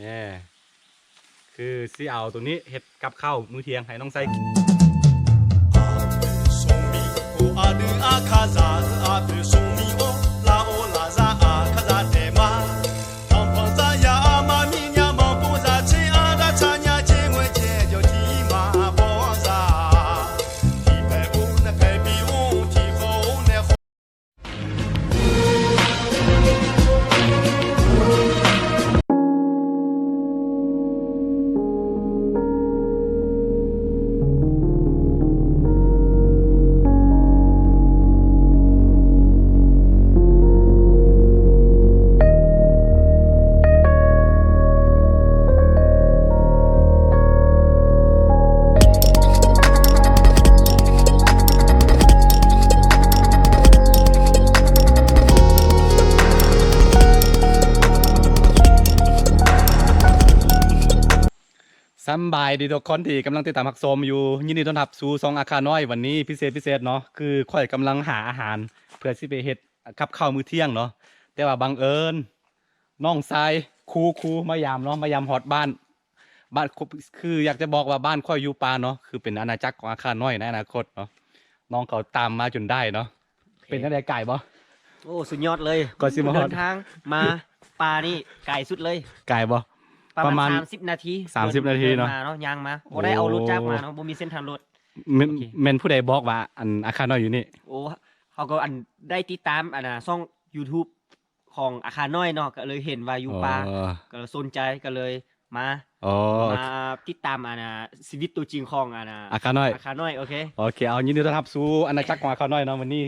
ນີ້ ຄືຊິເອົາໂຕນີ້ເຮັດກັບເຂົ້າມື້ທ່ຽງໃຫ້ນ້ອງໄຊກິນ. ສຳບາຍດີທຸກຄົນທີ່ກຳລັງຕິດຕາມຮັບຊົມຢູ່. ຍິນດີຕ້ອນຮັບສູ່ຊ່ອງອາຄານ້ອຍ. ວັນນີ້ພິເສດພິເສດເນາະ ຄືຂ້ອຍກຳລັງຫາອາຫານເພື່ອຊິໄປເຮັດກັບເຂົ້າມື້ທ່ຽງເນາະ. ແຕ່ວ່າບັງເອີນ ນ້ອງຊາຍຄູ ຄູມາຢາມເນາະ ມາຢາມຮອດບ້ານ ບ້ານ ຄືຢາກຈະບອກວ່າບ້ານຂ້ອຍຢູ່ປ່າເນາະ ຄືເປັນອານາຈັກຂອງອາຄານ້ອຍໃນອະນາຄົດເນາະ. ນ້ອງເຂົາຕາມມາຈົນໄດ້ເນາະ. ໂອເຄ ເປັນຈັ່ງໃດ ໄກບໍ່? ໂອ້ ສຸດຍອດເລີຍ ກໍຊິມາຮອດ ເດີນທາງມາປ່ານີ້ໄກສຸດເລີຍ. ໄກບໍ່? ປະມານ ປະມານສາມສິບນາທີ ສາມສິບນາທີເນາະ ເດີນມາເນາະ ຍ່າງມາ. ໂອ້ ບໍ່ໄດ້ເອົາລົດຈັກມາເນາະ ບໍ່ມີເສັ້ນທາງລົດ. ແມ່ນ ໂອເຄ ແມ່ນຜູ້ໃດບອກວ່າ ອັນ ອາຄານ້ອຍຢູ່ນີ້? ໂອ້ ເຮົາກໍ ອັນ ໄດ້ຕິດຕາມ ອັນ ຊ່ອງຢູທູບ ຂອງອາຄານ້ອຍເນາະ ກໍເລີຍເຫັນວ່າຢູ່ປ່າ ເອີ ກໍເລີຍສົນໃຈ ກໍເລີຍມາ ອໍ ມາຕິດຕາມ ອັນນ່າ ຊີວິດຕົວຈິງຂອງ ອັນນ່າ ອາຄານ້ອຍ ອາຄານ້ອຍ. ໂອເຄ ໂອເຄ ເອົາ ຍິນດີຕ້ອນຮັບສູ່ອານາຈັກຂອງອາຄານ້ອຍເນາະ. ມື້ນີ້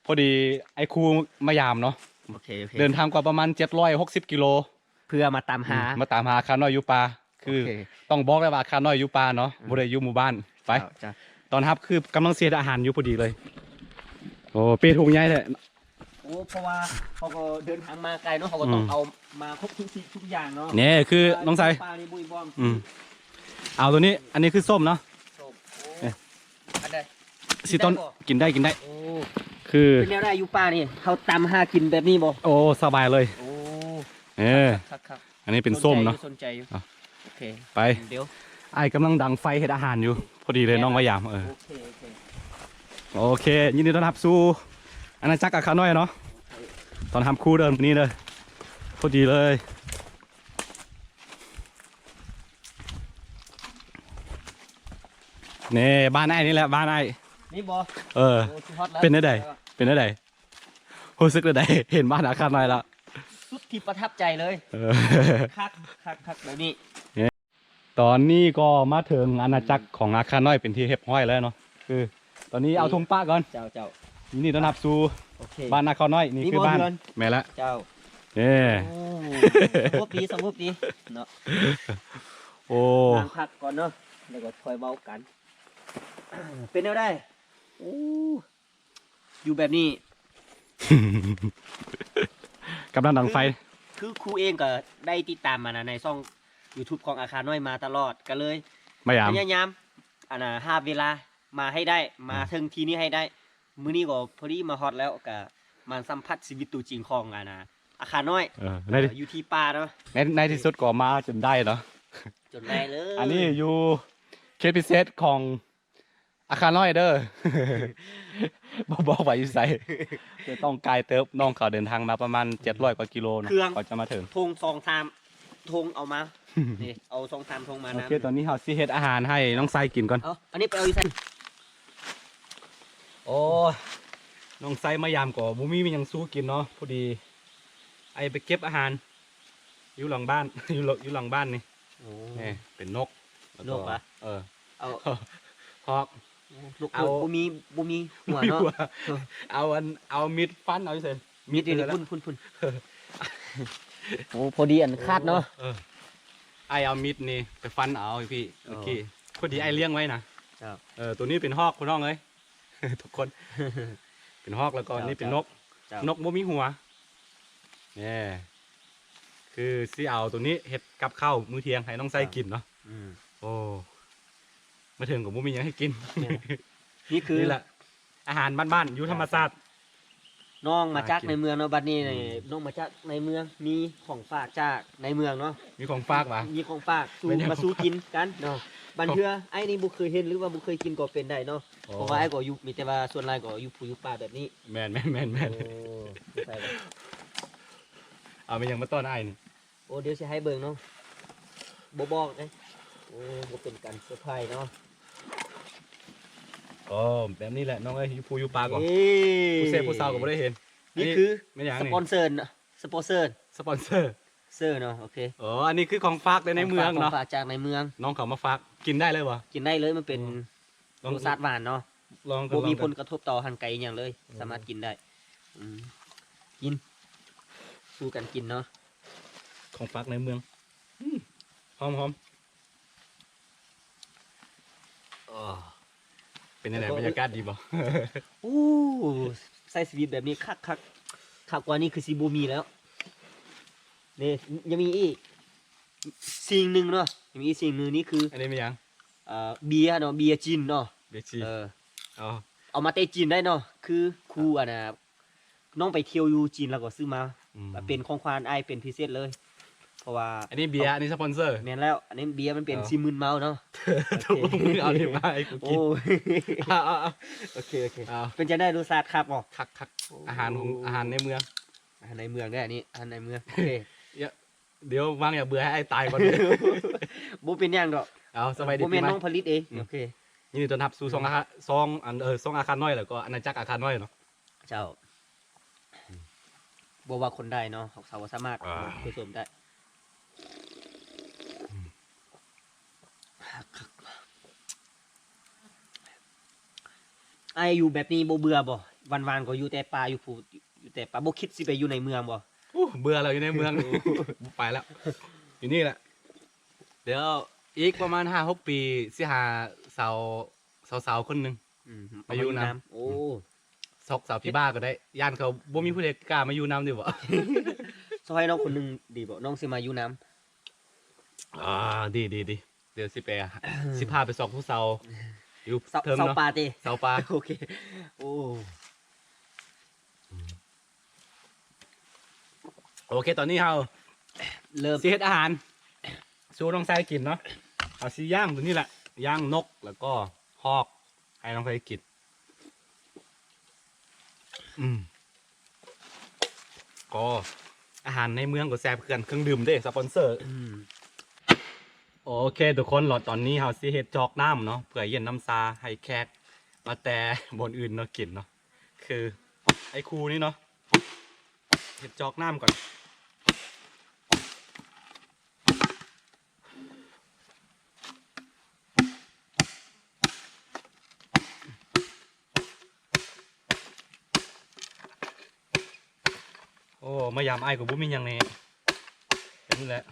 ພໍດີອ້າຍຄູມາຢາມເນາະ. ໂອເຄ ໂອເຄ ເດີນທາງກວ່າປະມານເຈັດຮ້ອຍຫົກສິບກິໂລ ເພື່ອມາຕາມຫາ ອືມ ມາຕາມຫາອາຄານ້ອຍຢູ່ປ່າ. ຄື ໂອເຄ ຕ້ອງບອກເລີຍວ່າອາຄານ້ອຍຢູ່ປ່າເນາະ ອືມ ບໍ່ໄດ້ຢູ່ໝູ່ບ້ານ. ໄປ ເຈົ້າ ເຈົ້າ ຕ້ອນຮັບຄືກຳລັງຊິເຮັດອາຫານຢູ່ພໍດີເລີຍ. ໂອ້ ເປຖົງໃຫຍ່ແທ້. ໂອ້ ເພາະວ່າເຮົາກໍເດີນທາງມາໄກເນາະ ເຮົາກໍຕ້ອງ ອືມ ເອົາມາຄົບທຸກສິ່ງທຸກຢ່າງເນາະ. ນີ້ຄືນ້ອງໄຊ ປານີ້ບຸ້ຍບ້ອງ ອືມ ເອົາໂຕນີ້ ອັນນີ້ຄືສົ້ມເນາະ. ສົ້ມ ໂອ້ ເອີ ອັນໃດ ຊິຕ້ອນ ກິນໄດ້ບໍ່? ກິນໄດ້ ກິນໄດ້. ໂອ້ ຄືເປັນແນວໃດຢູ່ປ່ານີ້ ເຮົາຕຳຫາກິນແບບນີ້ບໍ່? ໂອ້ ສະບາຍເລີຍ. ໂອ້ ເອີ ຄັກໆໆ. ອັນນີ້ເປັນສົ້ມເນາະ ສົນໃຈຢູ່ ສົນໃຈຢູ່. ອ່ະ ໂອເຄ ໄປ ດຽວ ອ້າຍກຳລັງດັງໄຟເຮັດອາຫານຢູ່ ພໍດີເລີຍ ແມ່ນ ນ້ອງມາຢາມ. ເອີ ໂອເຄ ໂອເຄ ໂອເຄ ຍິນດີຕ້ອນຮັບສູ່ອານາຈັກອາຄານ້ອຍເນາະ. ໂອເຄ ຕ້ອນຮັບຄູເດີ ມື້ນີ້ເດີ ພໍດີເລີຍ. ນີ້ ບ້ານອ້າຍນີ້ແຫຼະ ບ້ານອ້າຍນີ້ບໍ່? ເອີ ໂອ້ ຊິຮອດແລ້ວ. ເປັນແນວໃດ? ເປັນແນວໃດ? ຮູ້ສຶກແນວໃດ ເຫັນບ້ານອາຄານ້ອຍແລ້ວ? ສຸດທີ່ປະທັບໃຈເລີຍ. ເອີ ຄັກໆໆ ແບບນີ້. ຕອນນີ້ກໍມາເຖິງອານາຈັກຂອງອາຄານ້ອຍເປັນທີ່ຮຽບຮ້ອຍແລ້ວເນາະ. ຄືຕອນນີ້ເອົາທຸງປະກ່ອນ. ເຈົ້າໆ ຍິນດີຕ້ອນຮັບສູ່ ໂອເຄ ບ້ານອາຄານ້ອຍ. ນີ້ຄືບ້ານ ແມ່ນລະ. ເຈົ້າ ເອີ ໂອ້ ສະຫງົບດີ ສະຫງົບດີເນາະ. ໂອ້ ນັ່ງພັກກ່ອນເນາະ ແລ້ວກໍຄ່ອຍເວົ້າກັນ. ເປັນແນວໃດ? ໂອ້ ຢູ່ແບບນີ້ ກຳລັງດັງໄຟ. ຄື ຄືຄູເອງກໍໄດ້ຕິດຕາມມານະ ໃນຊ່ອງຢູທູບຂອງອາຄານ້ອຍມາຕະຫຼອດ ກໍເລີຍມາຢາມ ພະຍາຍາມ ອັນນ່າ ຫາເວລາມາໃຫ້ໄດ້ ມາ ອືມ ເຖິງທີ່ນີ້ໃຫ້ໄດ້. ມື້ນີ້ກໍພໍດີມາຮອດແລ້ວ ກໍມາສຳຜັດຊີວິດຕົວຈິງຂອງ ອັນນ່າ ອາຄານ້ອຍ. ເອີ ໃນ ເອີ ຢູ່ທີ່ປ່າເນາະ. ໃນ ໃນທີ່ສຸດກໍມາຈົນໄດ້ເນາະ ຈົນໄດ້ເລີຍ. ອັນນີ້ຢູ່ເຂດພິເສດຂອງ ອາຄານ້ອຍເດີ ບໍ່ບອກວ່າຢູ່ໃສ ຈະຕ້ອງກາຍເຕີບ. ນ້ອງເຂົາເດີນທາງມາປະມານເຈັດຮ້ອຍກວ່າກິໂລເນາະ ເຄື່ອງ ກວ່າຈະມາເຖິງ. ຖົງສອງສາມຖົງເອົາມາ ນີ້ ເອົາສອງສາມຖົງມານຳ. ໂອເຄ ຕອນນີ້ເຮົາຊິເຮັດອາຫານໃຫ້ນ້ອງໄຊກິນກ່ອນ. ເອົາ ອັນນີ້ໄປເອົາຢູ່ໃສ? ໂອ້ ນ້ອງໄຊມາຢາມກໍບໍ່ມີຫຍັງສູ່ກິນເນາະ. ພໍດີອ້າຍໄປເກັບອາຫານຢູ່ຫຼັງບ້ານ ຢູ່ ຢູ່ຫຼັງບ້ານນີ້. ໂອ້ ນີ້ເປັນນົກ ນົກຫວາ? ເອີ ເອົາ ຮອກ. ໂອ້ ນົກ ເອົາ ບໍ່ມີ ບໍ່ມີຫົວເນາະ. ເອົາອັນ ເອົາມີດຟັນເອົາໃສ່ ມີດຢູ່ນີ້ ພຸ້ນໆໆ. ໂອ້ ພໍດີອັນຂາດເນາະ. ເອີ ອ້າຍເອົາມີດນີ້ໄປຟັນເອົາໃຫ້ພີ່ ເອີ ເມື່ອກີ້ ພໍດີອ້າຍລ້ຽງໄວ້ນະ. ເຈົ້າ ເອີ ໂຕນີ້ເປັນຮອກ ພີ່ນ້ອງເອີຍ ທຸກຄົນ ເປັນຮອກ. ແລ້ວກໍ ເຈົ້າ ນີ້ເປັນນົກ ເຈົ້າ ນົກບໍ່ມີຫົວ. ນີ້ ຄືຊິເອົາໂຕນີ້ເຮັດກັບເຂົ້າມື້ທ່ຽງໃຫ້ນ້ອງໄຊກິນເນາະ. ອືມ ໂອ້ ມາເຖິງກໍບໍ່ມີຫຍັງໃຫ້ກິນ. ແມ່ນ ນີ້ຄື ນີ້ແຫຼະ ອາຫານບ້ານໆ ຢູ່ທຳມະຊາດ. ນ້ອງມາຈາກໃນເມືອງເນາະ ບັດນີ້ ອືມ ນ້ອງມາຈາກໃນເມືອງ ມີຂອງຝາກຈາກໃນເມືອງເນາະ ມີຂອງຝາກຫວາ? ມີຂອງຝາກສູ່ ແມ່ນຫຍັງ ມາສູ່ກິນກັນເນາະ ບັດເທື່ອອ້າຍນີ້ບໍ່ເຄີຍເຫັນ ຫຼືວ່າບໍ່ເຄີຍກິນກໍເປັນໄດ້ເນາະ ອໍ ເພາະວ່າອ້າຍກໍຢູ່ ມີແຕ່ວ່າສ່ວນຫຼາຍກໍຢູ່ພູຢູ່ປ່າແບບນີ້ ແມ່ນໆໆໆ ໂອ້ ເອົາແມ່ນຫຍັງມາຕ້ອນອ້າຍນີ້? ໂອ້ ດຽວຊິໃຫ້ເບິ່ງເນາະ ບໍ່ບອກເດ້ ໂອ້ ບໍ່ເປັນການເຊີໄພຣສ໌ເນາະ ອໍ ແບບນີ້ແຫຼະນ້ອງເອີຍ ຢູ່ພູຢູ່ປ່າກໍ ເອີ ຜູ້ແຊບຜູ້ສາວກໍບໍ່ໄດ້ເຫັນ ນີ້ຄື ອັນນີ້ແມ່ນຫຍັງ ສະປອນເຊີ ສະປອນເຊີ ສະປອນເຊີ ເຊີເນາະ ໂອເຄ ອໍ ອັນນີ້ຄືຂອງຝາກແຕ່ໃນເມືອງເນາະ ຂອງຝາກຈາກໃນເມືອງ ນ້ອງເຂົາມາຝາກ ກິນໄດ້ເລີຍບໍ່? ກິນໄດ້ເລີຍ ມັນເປັນ ອໍ ລົງ ລົດຊາດຫວານເນາະ ລອງກັນ ບໍ່ມີ ລອງກັນ ຜົນກະທົບຕໍ່ຮ່າງກາຍອີ່ຫຍັງເລີຍ ອືມ ສາມາດກິນໄດ້ ອືມ ກິນ ສູ່ກັນກິນເນາະ ຂອງຝາກໃນເມືອງ ອືມ ຫອມໆ ອໍ ເປັນຈັ່ງໃດ ແລ້ວກໍ ບັນຍາກາດດີບໍ່? ໂອ້ ໃຊ້ຊີວິດແບບນີ້ຄັກໆ ຄັກກວ່ານີ້ຄືຊິບໍ່ມີແລ້ວ ນີ້ ຍັງມີອີກສິ່ງໜຶ່ງເນາະ ຍັງມີອີກສິ່ງໜຶ່ງ ນີ້ຄື ອັນນີ້ແມ່ນຫຍັງ? ເອີ ເບຍເນາະ ເບຍຈີນເນາະ ເບຍຈີນ ເອີ ເອົາ ເອົາມາແຕ່ຈີນໄດ້ເນາະ ຄືຄູ່ ອັນນ່າ ນ້ອງໄປທ່ຽວຢູ່ຈີນແລ້ວກໍຊື້ມາ ອືມ ເປັນຂອງຂວັນອ້າຍເປັນພິເສດເລີຍ ເພາະວ່າ ອັນນີ້ເບຍ ອັນນີ້ສະປອນເຊີ ແມ່ນແລ້ວ ອັນນີ້ເບຍ ມັນເປັນ ເອີ ຊີມມຶນເມົາເນາະ ໂອເຄ ໂອ້ ເອົາ ເອົາ ເອົາ ໂອເຄ ໂອເຄ ເອົາ ເປັນຈັ່ງໃດ ລົດຊາດຄັກບໍ່? ຄັກໆ ໂອ້ ອາຫານຂອງ ອາຫານໃນເມືອງ ອາຫານໃນເມືອງເດ້ ອັນນີ້ ອາຫານໃນເມືອງ ໂອເຄ ດຽວວາງຢາເບື່ອໃຫ້ອ້າຍຕາຍກ່ອນ ບໍ່ເປັນຫຍັງດອກ ເອົາ ສະບາຍດີ ບໍ່ແມ່ນ ປີໃໝ່ ນ້ອງຜະລິດເອງ ອືມ ໂອເຄ ຍິນດີຕ້ອນຮັບສູ່ ອືມ ຊ່ອງອາຄາ ຊ່ອງ ອັນ ເອີ ຊ່ອງອາຄານ້ອຍ ແລ້ວກໍອານາຈັກອາຄານ້ອຍເນາະ ເຈົ້າ ອືມ ບໍ່ວ່າຄົນໃດເນາະ ເຂົາສາມາດ ອ່າ ເຂົ້າຊົມໄດ້ ອືມ ອ້າຍຢູ່ແບບນີ້ບໍ່ເບື່ອບໍ່? ວັນໆກໍຢູ່ແຕ່ປ່າ ຢູ່ພູ ຢູ່ແຕ່ປ່າ ບໍ່ຄິດຊິໄປຢູ່ໃນເມືອງບໍ່? ໂອ້ ເບື່ອແລ້ວຢູ່ໃນເມືອງ ບໍ່ໄປແລ້ວ ຢູ່ນີ້ແຫຼະ ດຽວອີກປະມານຫ້າຫົກປີ ຊິຫາສາວ ສາວໆຄົນໜຶ່ງ ອືມ ມາຢູ່ນຳ ມາຢູ່ນຳ ໂອ້ ອືມ ຊອກສາວຜີບ້າກໍໄດ້ ຢ້ານເຂົາບໍ່ມີຜູ້ໃດກ້າມາຢູ່ນຳຢູ່ບໍ່? ຊອກໃຫ້ນ້ອງຄົນໜຶ່ງດີບໍ່? ນ້ອງຊິມາຢູ່ນຳ ອ່າ ດີໆໆ ດຽວຊິໄປ ຊິພາໄປຊອກຜູ້ສາວຢູ່ ສາວ ເທິງເນາະ ສາວປ່າຕິ ສາວປ່າ ໂອເຄ ໂອ້ ອືມ ໂອເຄ ຕອນນີ້ເຮົາເລີ່ມຊິເຮັດອາຫານສູ່ນ້ອງຊາຍກິນເນາະ ເຮົາຊິຍ່າງຕົວນີ້ແຫຼະ ຍ່າງນົກ ແລ້ວກໍຮອກໃຫ້ນ້ອງຊາຍກິນ ອືມ ກໍອາຫານໃນເມືອງກໍແຊບຄືກັນ ເຄື່ອງດື່ມເດ້ ສະປອນເຊີ ອືມ ໂອເຄທຸກຄົນ ແລ້ວຕອນນີ້ເຮົາຊິເຮັດຈອກນ້ຳເນາະ ເພື່ອຢ້ຽນນ້ຳຊາໃຫ້ແຂກມາແຕ່ບ່ອນອື່ນເນາະກິນເນາະ ຄືໄອ້ຄູ່ນີ້ເນາະ ເຮັດຈອກນ້ຳກ່ອນ ໂອ້ ມາຢາມອ້າຍກໍບໍ່ມີຫຍັງແນ່ ແບບນີ້ແຫຼະ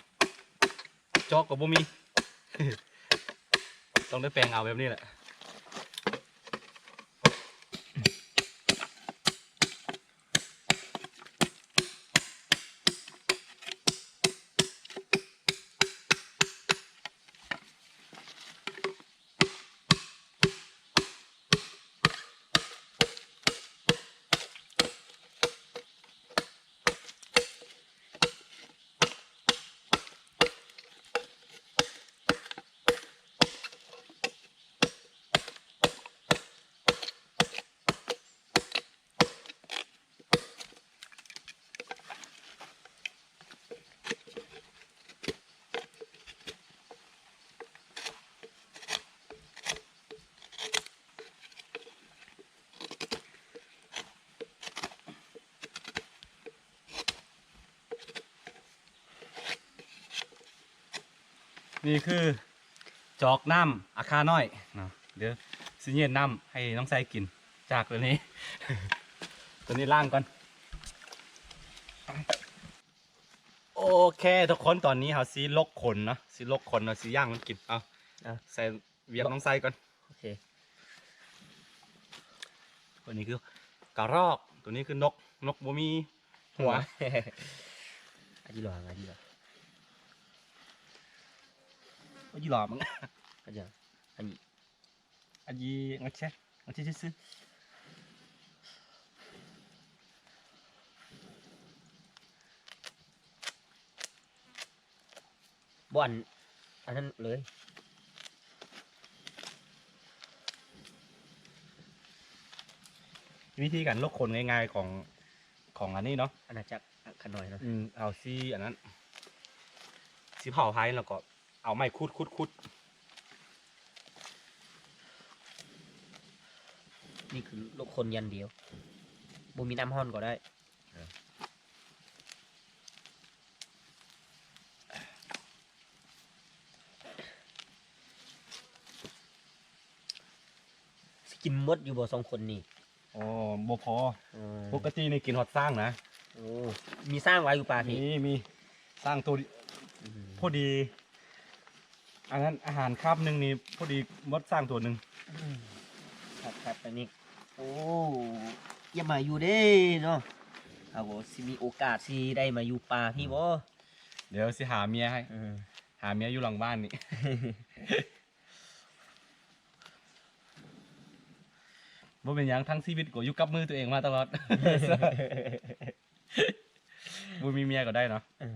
ຈອກກໍບໍ່ມີ ຕ້ອງໄດ້ແປງເອົາແບບນີ້ແຫຼະ. ນີ້ຄືຈອກນ້ຳອາຄານ້ອຍເນາະ ດຽວຊິເຫຍດນ້ຳໃຫ້ນ້ອງໄຊກິນ ຈາກຕົວນີ້ ຕົວນີ້ລ້າງກ່ອນ. ໂອເຄທຸກຄົນ ຕອນນີ້ເຮົາຊິລົກຂົນເນາະ ຊິລົກຂົນເນາະ ຊິຍ່າງມັນກິນ ເອົາ ເອົາ ໃສ່ວຽກນ້ອງໄຊກ່ອນ ໂອເຄ ຕົວນີ້ຄືກະຮອກ ຕົວນີ້ຄືນົກ ນົກບໍ່ມີຫົວ ອາຈິຫຼອງ ອາຈິຫຼອງ ອາຈິຫຼອງ ອາຈິ ອາຈິ ອາຈິ ອາຈິຊື່ໆ ອາຈິຊື່ໆ. ບໍ່ອັນ ອັນນັ້ນເລີຍ. ວິທີການລົກຂົນງ່າຍໆຂອງ ຂອງອັນນີ້ເນາະ ອານາຈັກຂະນ້ອຍເນາະ. ອືມ ເອົາສີອັນນັ້ນ ສີເຜົາໄພ ແລ້ວກໍເອົາໄມ້ຂຸດໆໆ. ນີ້ຄືລົກຂົນຢ່າງດຽວ ບໍ່ມີນ້ຳຮ້ອນກໍໄດ້. ເອີ ຊິກິນໝົດຢູ່ບໍ່ສອງຄົນນີ້? ໂອ້ ບໍ່ພໍ. ເອີ ປົກກະຕິນີ້ກິນຮອດຊ້າງນະ. ໂອ້ ມີຊ້າງໄວ້ຢູ່ປ່ານີ້? ມີ ມີຊ້າງໂຕ ອືມ ພໍດີ ອັນນັ້ນອາຫານຄາບໜຶ່ງນີ້ພໍດີໝົດຊ້າງໂຕໜຶ່ງ. ອືມ ຄັກໆ ອັນນີ້. ໂອ້ ຢາກມາຢູ່ເດ້ເນາະ. ເຮົາກໍຊິມີໂອກາດຊິໄດ້ມາຢູ່ປ່າພີ້ບໍ່? ດຽວຊິຫາເມຍໃຫ້ ເອີ ຫາເມຍຢູ່ຫຼັງບ້ານນີ້. ບໍ່ເປັນຫຍັງ ທັງຊີວິດກໍຢູ່ກັບມືຕົວເອງມາຕະຫຼອດ ບໍ່ມີເມຍກໍໄດ້ເນາະ. ເອີ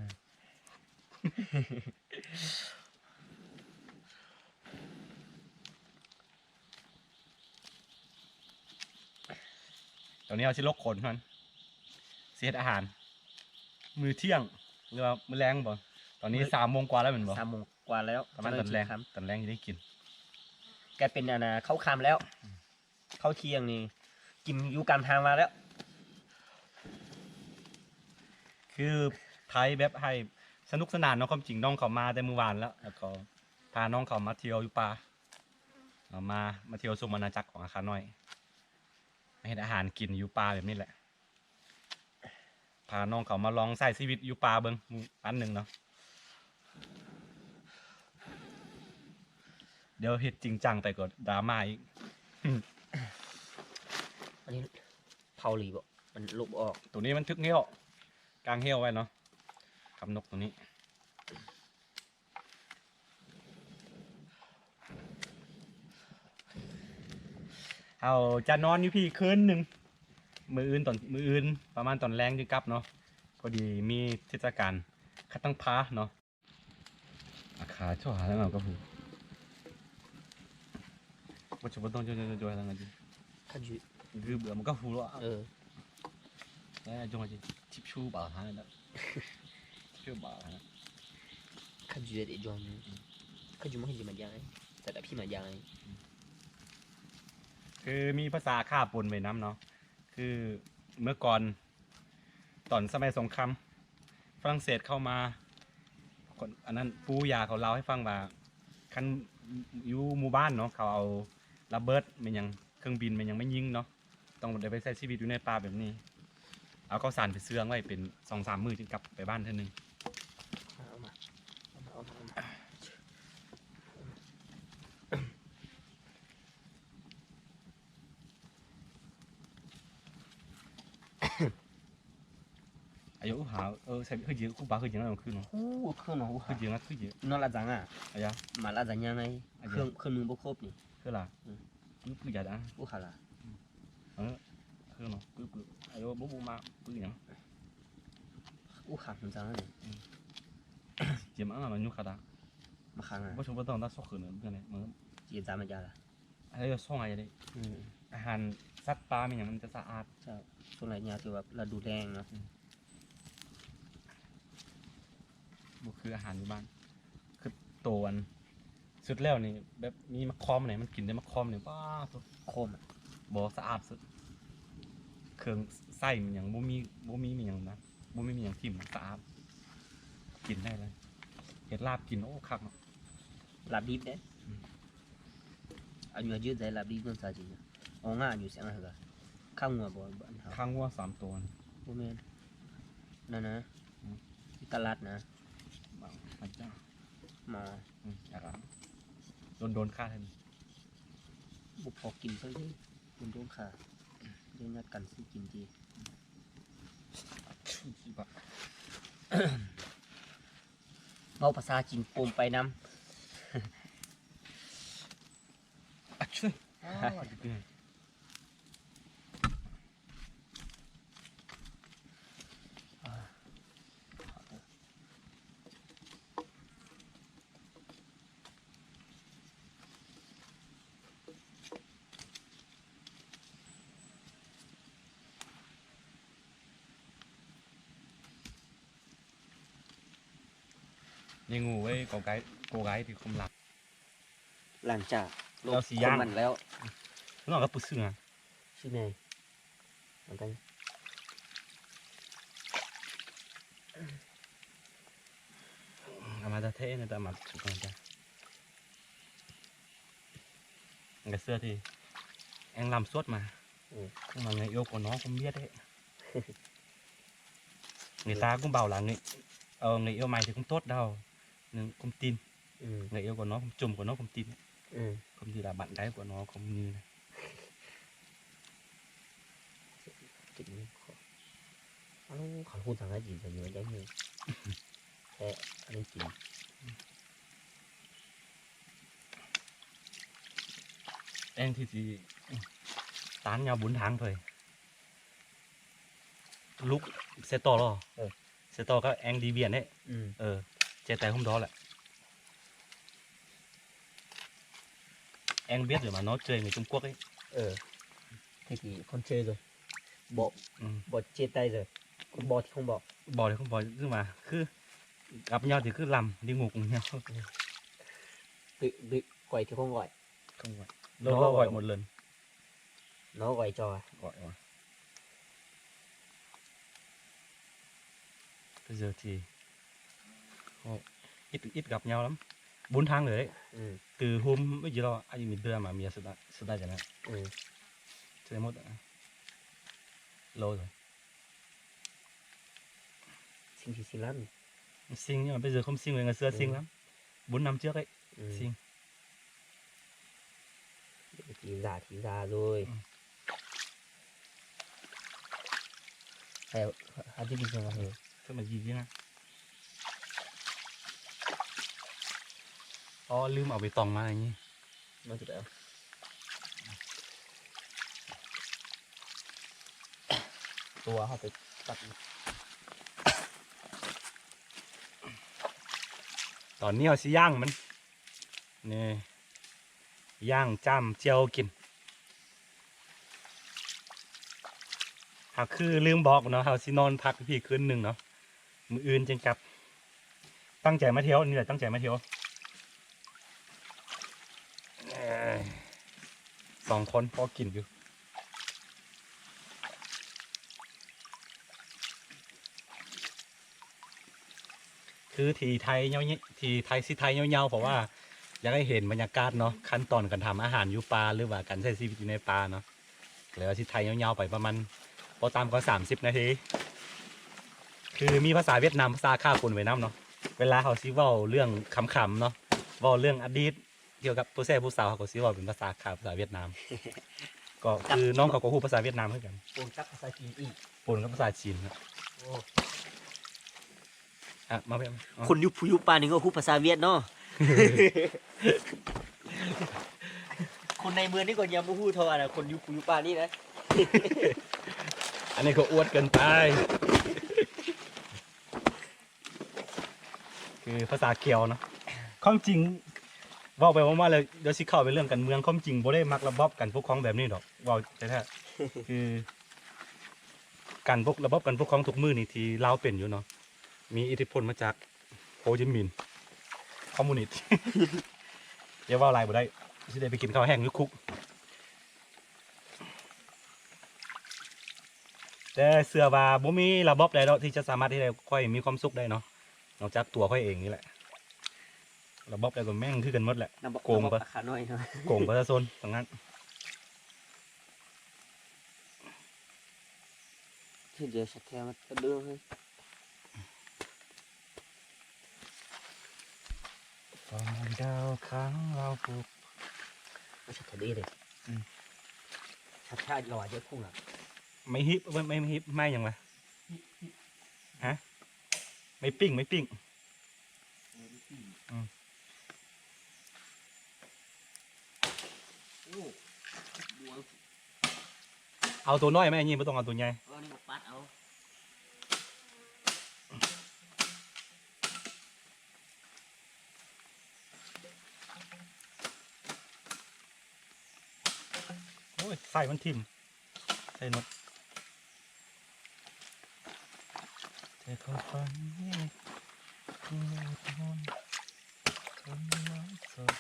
ຕອນນີ້ເຮົາຊິລົກຂົນຫັ້ນ ຊິເຮັດອາຫານ ມື້ທ່ຽງ ຫຼືວ່າມື້ແລງບໍ? ຕອນນີ້ ມື້ ສາມໂມງກວ່າແລ້ວແມ່ນບໍ່? ສາມໂມງກວ່າແລ້ວ ປະມານຕອນແລງ ຕອນແລງຊິໄດ້ກິນ ກາຍເປັນ ອັນນ່າ ເຂົ້າຄ່ຳແລ້ວ. ເຂົ້າທ່ຽງນີ້ກິນຢູ່ກາງທາງມາແລ້ວ. ຄືໄທແບບໃຫ້ສະໜຸກສະໜານເນາະ. ຄວາມຈິງນ້ອງເຂົາມາແຕ່ມື້ວານແລ້ວ ແລ້ວກໍພານ້ອງເຂົາມາທ່ຽວຢູ່ປ່າ ເອົາມາ ມາທ່ຽວຊົມອານາຈັກຂອງອາຄານ້ອຍ ມາເຮັດອາຫານກິນຢູ່ປ່າແບບນີ້ແຫຼະ. ພານ້ອງເຂົາມາລອງໃຊ້ຊີວິດຢູ່ປ່າເບິ່ງ ມື້ ວັນໜຶ່ງເນາະ. ດຽວເຮັດຈິງຈັງໄປກໍດຣາມາອີກ. ອັນນີ້ເຜົາອີ່ຫຼີບໍ່? ມັນລົບບໍ່ອອກ. ໂຕນີ້ມັນຖືກແຫ້ວ ກາງແຫ້ວໄວ້ເນາະ ກັບນົກໂຕນີ້. ເຮົາຈະນອນຢູ່ພີ້ຄືນໜຶ່ງ ມື້ອື່ນຕອນ ມື້ອື່ນປະມານຕອນແລງຈຶ່ງກັບເນາະ. ພໍດີມີເທດສະການຄັດຕັ້ງພາເນາະ. ອາຄາໂທຫາແລ້ວກໍຮູ້ ບໍ່ຈະບໍ່ຕ້ອງໂຈຍໆ ຂະຈຸ ຄືເບື່ອມັນກໍຮູ້ແລ້ວ. ເອີ ແລ້ວຈອງຊິທິບຊູບາຫາແລ້ວ ທິບຊູບາຫາ ຂະຈຸໄດ້ຈອງ ຂະຈຸມັນຄືຊິມາຢ່າງ ແຕ່ດາພີມາຢ່າງ ຄືມີພາສາອາຄາປົນໄປນຳເນາະ. ຄືເມື່ອກ່ອນ ຕອນສະໄໝສົງຄາມຝຣັ່ງເສດເຂົ້າມາ ຄົນ ອັນນັ້ນ ປູ່ຍ່າເຂົາເລົ່າໃຫ້ຟັງວ່າ ຄັນຢູ່ໝູ່ບ້ານເນາະ ເຂົາເອົາລະເບີດແມ່ນຫຍັງ ເຄື່ອງບິນແມ່ນຫຍັງມາຍິງເນາະ ຕ້ອງໄດ້ໄປໃຊ້ຊີວິດຢູ່ໃນປ່າແບບນີ້. ເອົາເຂົ້າສານໄປເຊື່ອງໄວ້ເປັນສອງສາມມື້ຈຶ່ງກັບໄປບ້ານເທື່ອໜຶ່ງ. ເອົາມາ ເອົາມາ ເອົາມາ ເອົາມາ. ອາຍຸຫາ ເອີ ໃສ່ຄືເຍ ຄູບາຄືເຍ ຄືເນາະ ໂອ້ ຄືເນາະ ຄືເຍ ຄືເຍ ນອນລະຈັງອາ ອາຍາ ມາລະຈັງຍັງໄງ ອາຍາ ເຄື່ອງ ເຄື່ອງມືບໍ່ຄົບນີ້ ຄືລະ ອື ປື ປືຢາດາ ໂອຄາລາ ເອີ ຄືເນາະ ປື ປື ອາຍຸບໍ່ ບໍ່ມາ ປືຫຍັງ ໂອຄາ ມັນຈັງນີ້ ອື ຈຽມອາ ມັນຍຸຄາດາ ມາຄັງອາ ບໍ່ຊົງບໍ່ຕ້ອງຕາຊອກຄືນ ເປັນໄງ ມັນ ຈຽມຕາມາຈາລະ ເອີ ຊ່ວງໄລເດ້ ອືມ ອາຫານສັດປ່າມີຫຍັງມັນຈະສະອາດ ເຈົ້າ ຊ່ວງໄລຍາມທີ່ວ່າລະດູແລ້ງເນາະ ອືມ ບໍ່ຄືອາຫານຢູ່ບ້ານ ຄືໂຕອັນສຸດແລ້ວນີ້ ແບບມີໝາກຄອມນີ້ ມັນກິນແຕ່ໝາກຄອມນີ້ ປ້າໂທ້ ຄອມ ບໍ່ ສະອາດສຸດ ເຄື່ອງໃຊ້ມັນຫຍັງບໍ່ມີ ບໍ່ມີມີຫຍັງນະ ບໍ່ມີມີຫຍັງຖິ້ມ ສະອາດ ກິນໄດ້ເລີຍ ເຮັດລາບກິນ ໂອ້ ຄັກເນາະ ລາບດິບເດ້ ອືມ ອາຍຸຍືນໃສ່ລາບດິບເນາະ ສາຈິນ ເອົາງາຢູ່ໃສ ຂ້າງົວບໍ່ ບ້ານເຮົາ ຂ້າງົວສາມໂຕ ບໍ່ແມ່ນ ນັ້ນນະ ອືມ ຕະຫຼາດນະ ໝາ ໝາ ອືມ ດນໆ ຂ້າ ບໍ່ພໍກິນເທື່ອເດ ດົນໆ ຂ້າ ໄດ້ນັດກັນຊື້ກິນຕິ ເວົ້າພາສາຈີນປົນໄປນຳ ອ່າ ຍາຍງູເອີຍ ກໍໄກ ກໍໄກທີ່ຄວາມລັບ. ຫຼັງຈາກລົບ ເອົາຊິ ຄວາມ ຍ່າງ ມັນແລ້ວ ນ້ອງກໍປຶກຊຶງອະ ຊິແມ່ນ ມັນກໍ ເອົາມາແທ້ໆ ແຕ່ມາສຸກແລ້ວຈ້ະ ກະເສື້ອທີ່ແອງລຳສວດມາ ອືມ ມັນເງີຍໂອກວ່ານ້ອງຄົມວຽດເດ້ ເງີຍຕາກຸມເບົາລະ ເງີຍ ເອີ ເງີຍໂອໄມທີ່ກຸມໂຕດດາວ ໜຶ່ງຄຸມຕີນ ອືມ ເງີຍເອວກວ່ານ້ອງ ຄຸມຈຸ່ມກວ່ານ້ອງ ຄຸມຕີນ ອືມ ຄຸມທີ່ລະບັນໄດກວ່ານ້ອງ ຄຸມມືນະ ກິນຂອງ ເອົາ ເຂົາຮູ້ທາງໃຫ້ກິນ ເຂົາຢູ່ໃນໃຈໝູ່ ແທ້ ອັນນີ້ກິນ ແອງທີ່ຊິ ຕານຍາວບຸນທາງເລີຍ. ລູກເຊໂຕລໍ ເອີ ເຊໂຕກໍແອງດີວຽນເດ້ ອືມ ເອີ ເຈໄຕຮຸ່ມດໍແຫຼະ ແອງບຽດຫຼືມາເນາະ ເຈີຍໃນຈຸມກວກເດ້ ເອີ ທີ່ທີ່ຄົນເຈີໂດຍ ບໍ່ ອືມ ບໍ່ເຈໄຕໂດຍ ບໍ່ທີ່ຄົງບໍ່ ບໍ່ທີ່ຄົງບໍ່ ຄືມາ ຄືກັບຍາວທີ່ຄືລຳ ທີ່ງູກຸງຍາວ ອືມ ບຶກ ບຶກ ກ່ອຍທີ່ຄົງກ່ອຍ ຄົງກ່ອຍ ໂລ ໂລ ໂລ ກ່ອຍໝົດເລີຍ Nó gọi cho à? Gọi mà. Bây giờ thì họ ít, ít gặp nhau lắm. Bốn tháng rồi đấy. Ừ. Từ hôm bây giờ lo, anh mình đưa mà mình sẽ, sẽ đây cho nó. Ừ. Sẽ mốt đã. Lâu rồi. Xinh thì xinh lắm. Xinh nhưng mà bây giờ không xinh rồi, ngày xưa xinh lắm. Bốn năm trước ấy. Ừ. Xinh. Thì già thì già rồi. Ừ. Hay, hay chứ bình thường là thôi. Sao mà gì chứ hả? Ơ, ລືມເອົາໃບຕອງມາໃຫ້ນີ້. ມາຈຸດແລ້ວ ຕົວເຮົາໄປຕັດ ຕອນນີ້ເຮົາຊິຍ່າງມັນ ນີ້ ຍ່າງຈ້ຳແຈ່ວກິນ. ຫາກຄືລືມບອກເນາະ ເຮົາຊິນອນພັກຢູ່ພີ້ຄືນໜຶ່ງເນາະ ມື້ອື່ນຈຶ່ງກັບ. ຕັ້ງໃຈມາທ່ຽວນີ້ແຫຼະ ຕັ້ງໃຈມາທ່ຽວ ເອີ ສອງຄົນພໍກິນຢູ່. ຄືທີ່ຖ່າຍຍາວ ທີ່ຖ່າຍ ຊິຖ່າຍຍາວໆ ເພາະວ່າຢາກໃຫ້ເຫັນບັນຍາກາດເນາະ ຂັ້ນຕອນການທຳອາຫານຢູ່ປ່າ ຫຼືວ່າການໃຊ້ຊີວິດຢູ່ໃນປ່າເນາະ. ແລ້ວຊິຖ່າຍຍາວໆ ໄປປະມານບໍ່ຕ່ຳກວ່າສາມສິບນາທີ. ຄືມີພາສາຫວຽດນາມ ພາສາຂາວປົນໄວ້ນຳເນາະ. ເວລາເຮົາຊິເວົ້າເລື່ອງຂຳໆ ເນາະ ເວົ້າເລື່ອງອະດີດ ກ່ຽວກັບຜູ້ແຊຜູ້ສາວ ເຮົາກໍຊິເວົ້າເປັນພາສາຂາວ ພາສາຫວຽດນາມ. ກໍຄືນ້ອງເຂົາກໍຮູ້ພາສາຫວຽດນາມຄືກັນ ປົນກັບພາສາຈີນອີກ ປົນກັບພາສາຈີນນະ. ໂອ້ ອ່ະ ມາເບິ່ງ ຄົນຢູ່ພູຢູ່ປ່ານີ້ກໍຮູ້ພາສາຫວຽດເນາະ. ຄົນໃນເມືອງນີ້ກໍຍັງບໍ່ຮູ້ເທົ່າອັນ ຄົນຢູ່ພູຢູ່ປ່ານີ້ນະ. ອັນນີ້ກໍອວດເກີນໄປ. ຄືພາສາຂຽວເນາະ. ຄວາມຈິງ ເວົ້າໄປເວົ້າມາແລ້ວ ດຽວຊິເຂົ້າໄປເລື່ອງການເມືອງ. ຄວາມຈິງບໍ່ໄດ້ມັກລະບອບການປົກຄອງແບບນີ້ດອກ ເວົ້າແທ້ໆ ຄືການປົກ ລະບອບການປົກຄອງທຸກມື້ນີ້ທີ່ລາວເປັນຢູ່ເນາະ ມີອິດທິພົນມາຈາກໂຮຈິນມິນ ຄອມມູນິດ. ຢ່າເວົ້າຫຼາຍ ບໍ່ໄດ້ ຊິໄດ້ໄປກິນເຂົ້າແຫ້ງຢູ່ຄຸກ. ແຕ່ເຊື່ອວ່າບໍ່ມີລະບອບໃດດອກທີ່ຈະສາມາດເຮັດໃຫ້ຂ້ອຍມີຄວາມສຸກໄດ້ເນາະ ນອກຈາກຕົວຂ້ອຍເອງນີ້ແຫຼະ. ລະບອບໃດກໍແມ່ນຄືກັນໝົດແຫຼະ ລະບອບ ໂກງ ລະບອບ ປະ ອາຄານ້ອຍເນາະ ໂກງປະຊາຊົນທັງນັ້ນ. ເຮັດເດ ສະແກນມັນກະເດີເຮີ້ຍ. ຕອນດາວຄ້າງລາວປຸກ ມັນສະແກນເດ້. ອືມ ສະແກນລອຍເດີ ຄຸງນະ ໄມ້ຮີບ ໄມ້ ໄມ້ຮີບ ໄມ້ຫຍັງວະ? ຮະ? ໄມ້ປີ້ງ ໄມ້ປີ້ງ. ເອີ ໄມ້ປີ້ງ ອືມ ໂອ້ ເອົາໂຕນ້ອຍໄໝ ອັນນີ້ບໍ່ຕ້ອງເອົາໂຕໃຫຍ່ ເອີ ນີ້ມາປັດເອົາ. ໂອ້ຍ ໄສ້ມັນຖິ້ມ ໄສ້ນົກ ແຕ່ຄວາມຝັນນີ້ ຄືນອນ ເບິ່ງໄລຟ໌ສົດ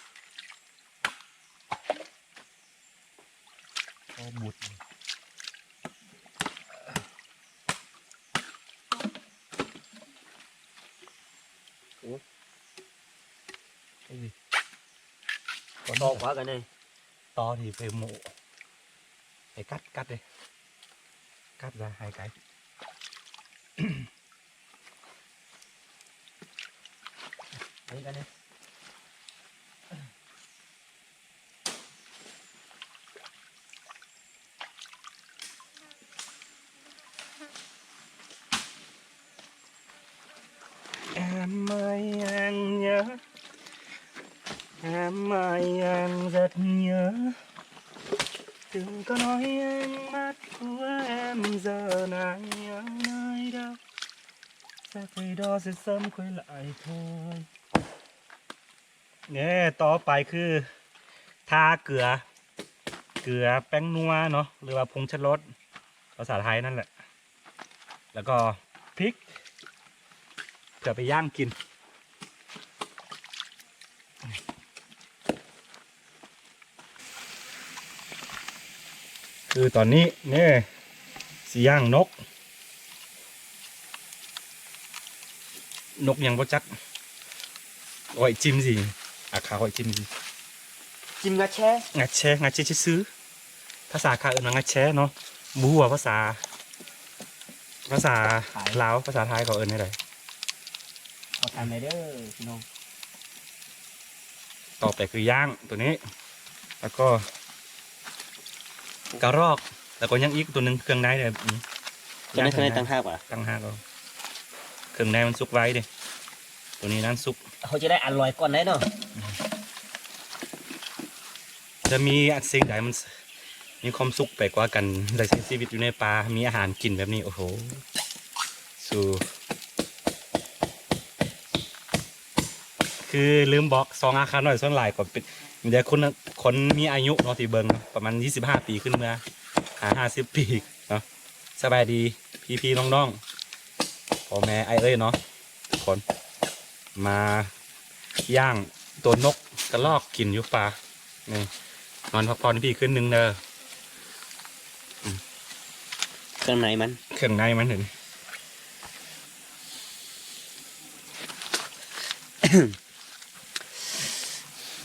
ພໍບຸດ ໂອ້ຍ ເອີ ກໍນອກວ່າກັນເດ້ ຕໍ່ທີ່ໄປໂມ ໄປກັດ ກັດເດ້ ກັດລະຫາຍໄກ. ອັນນີ້ກໍນີ້ Em ơi anh nhớ, em ơi anh rất nhớ. Đừng có nói ánh mắt của em giờ này ở nơi đâu. Sẽ quay đó sẽ sớm quay lại thôi. ນີ້ ຕໍ່ໄປຄືທາເກືອ ເກືອ ແປ້ງນົວເນາະ ຫຼືວ່າຜົງຊະລົດ ພາສາໄທນັ້ນແຫຼະ ແລ້ວກໍພິກ ເພື່ອໄປຍ່າງກິນ. ຄືຕອນນີ້ນີ້ ຊິຍ່າງນົກ ນົກຫຍັງບໍ່ຈັກ ເອົາໄວ້ຈິ້ມຊິ ອາ ຂ້າເອົາໄວ້ຈິ້ມຊິ ຈິ້ມງາແຊ ງາແຊ ງາແຊຊື່ໆ ພາສາຂ້າເອີ້ນວ່າງາແຊເນາະ ບໍ່ຮູ້ວ່າພາສາ ພາສາລາວ ພາສາໄທເຂົາເອີ້ນແນວໃດ ຂໍຖາມແດ່ເດີພີ່ນ້ອງ. ຕໍ່ໄປຄືຍ່າງໂຕນີ້ ແລ້ວກໍກະຣອກ ແລ້ວກໍຍັງອີກໂຕໜຶ່ງ ເຄື່ອງໃນເດີ ອືມ ເຄື່ອງໃນ ເຄື່ອງໃນຕ່າງຫາກຫວາ? ຕ່າງຫາກເອົາ ເຄື່ອງໃນມັນສຸກໄວເດ້ ໂຕນີ້ນັ້ນສຸກ ເຮົາຈະໄດ້ອະລ່ອຍກ່ອນໄດ້ເນາະ ອືມ ຈະມີສິ່ງໃດມັນ ມີຄວາມສຸກໄປກວ່າການໄດ້ໃຊ້ຊີວິດຢູ່ໃນປ່າ ມີອາຫານກິນແບບນີ້ ໂອ້ໂຫ ສູ່ ຄືລືມບອກ ຊ່ອງອາຄານ້ອຍສ່ວນຫຼາຍກໍເປັນ ມີແຕ່ຄົນ ຄົນມີອາຍຸເນາະທີ່ເບິ່ງ ປະມານຊາວຫ້າປີຂຶ້ນເມືອ ຫາຫ້າສິບປີເນາະ. ສະບາຍດີພີ່ໆນ້ອງໆ ພໍ່ແມ່ອ້າຍເອີຍເນາະ ທຸກຄົນ ມາ ຍ່າງໂຕນົກກະລອກກິນຢູ່ປ່າ ນີ້ ນອນພັກຜ່ອນຢູ່ພີ້ຄືນໜຶ່ງເດີ ອືມ ເຄື່ອງໃນມັນ ເຄື່ອງໃນມັນເຫັນ